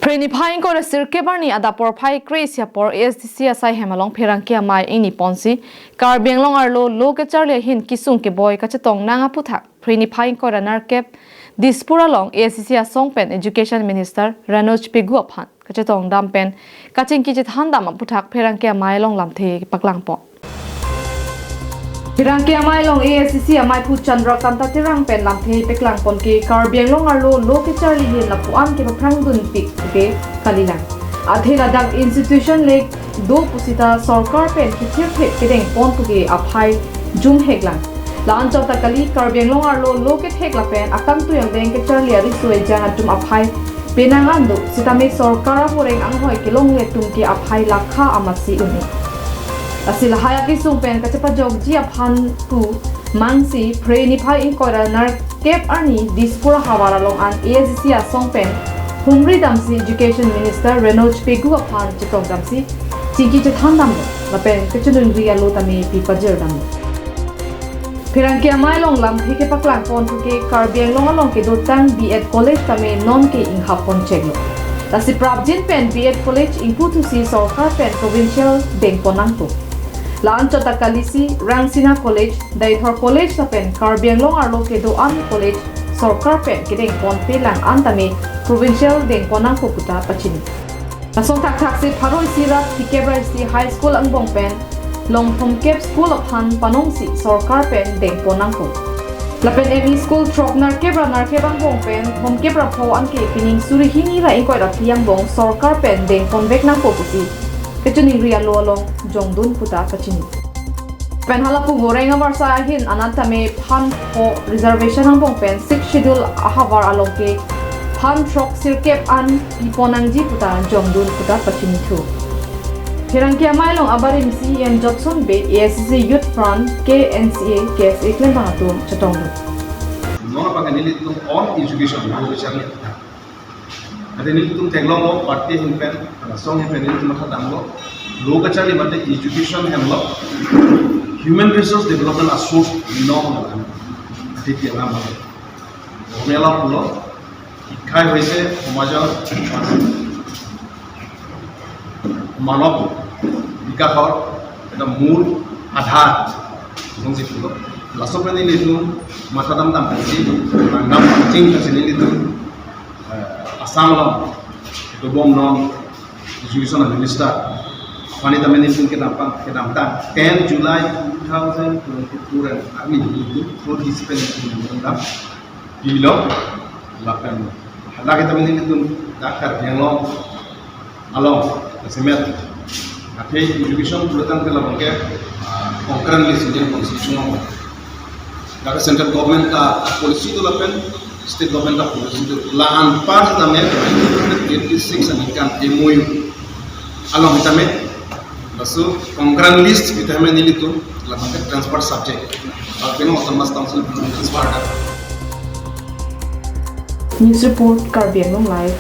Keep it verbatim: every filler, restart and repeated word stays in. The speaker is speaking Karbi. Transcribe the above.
Phre niphai ingkoi ra sirkep arni adap porphai kre-isi apor A S D C asai hem along pherangke amei ingni ponsi Karbi Anglong arlo lo kecharli ahin kesung keboi kachetong nang aphuthak phre niphai ingkoi ra nerkep Dispur along A S D C asong pen Education Minister Ranoj Pegu aphan kachetong dam pen kachingki chethan dam aphuthak pherangke amei along lamthe paklang pon. Pherangke amei along A S D C amei aphu Chandrakanta Terang pen lamthe paklang pon ke Karbi Anglong arlo lo kecharli ahin lapu-an kepaphrang dunpik ke kalilang. Athe ladak institution le do pusita sorkar pen kethir thek kedeng pon pu ke aphai jumhek lang. La-anchot ta kali, Karbi Anglong arlo lo kethek lapen akangtui angdeng kecharli ariso ejang atum aphai penang an do sitame sorkar ahoreng anghoi kelongle atum ke aphai lakha amatsi un-e. Lasi lahai akesung pen kachepajokji aphan pu mangsi phre niphai ingkoi ra nerkep arni Dispur ahavar along an A S D C asong pen humri damsi Education Minister Ranoj Pegu aphan chetong damsi chingki chethan damlo lapen kachiningri alo tame pi pajir damlo. Pherangke amei along lamthe kepaklang pon thu ke Karbi Anglong along kedotang B Ed College tame non ke inghap pon cheklo. Lasi prapjin pen B Ed College ingpu thusi sorkar pen provincial deng pon nangpo. La-anchot ta kalisi Rangsina College, Deithor College lapen Karbi Anglong arlo kedo-an college sorkar pen kedeng ponpe lang an tame provincial deng pon nangpo puta pachini. Lason thakthak si pharo isi rat phlikep ra isi high school angbong pen long thomkep school aphan panongsi sorkar pen deng pon nangpo. Lapen M E school throk nerkep ra nerkep angbong pen thomkep ra pho anke pining suri hini ra ingkoi ra phli angbong sorkar pen deng ponvek nangpo pusi kachiningri alo along jongdun puta pachini. Pen halapu voreng avarsa ahin anat tame phan pho reservation angbong pen Sixth Schedule ahavar along ke phan throk sirkep an pi pon nangji puta jongdun puta pachini thu. Pherangke amei along abarim C E M Jotson Bey, A S D C Youth Front, K N C A, K S A klembang atum chetongdun. Non apa kan nelitum on education, lo kecharli. Athe nelitum theklonglo party ahin pen, asong ahin pen nelitum matha damlo. Lo kecharli mate education henlo human resource development a source non athe pi alam lo. Mela pulo, শিক্ষাই হৈছে সমাজৰ মানৱ বিকাশৰ এটা মূল আধাৰ। Laso pen nelitum matha dam dam pensi, nangdam ching pensi nelitum, eh, Assam along, kedobom non education minister aphan tame nelitum kedam pang, kedamtang ten July two thousand twenty-four arni nelitum pro discipline nelitum dam pilo lapen hadak tame nelitum dak Karbi Anglong along semet athe education pulo tangte labang ke, ah, concurrent list Indian Constitution along. Dak central government ta policy do lapen state government ta policy do, la anpar tame nineteen eighty-six aningkan M O U along tame laso concurrent list tame nelitum labang ke transfer subject, Karbi Anglong Autonomous Council transfer dak. News report, Karbi Anglong Live,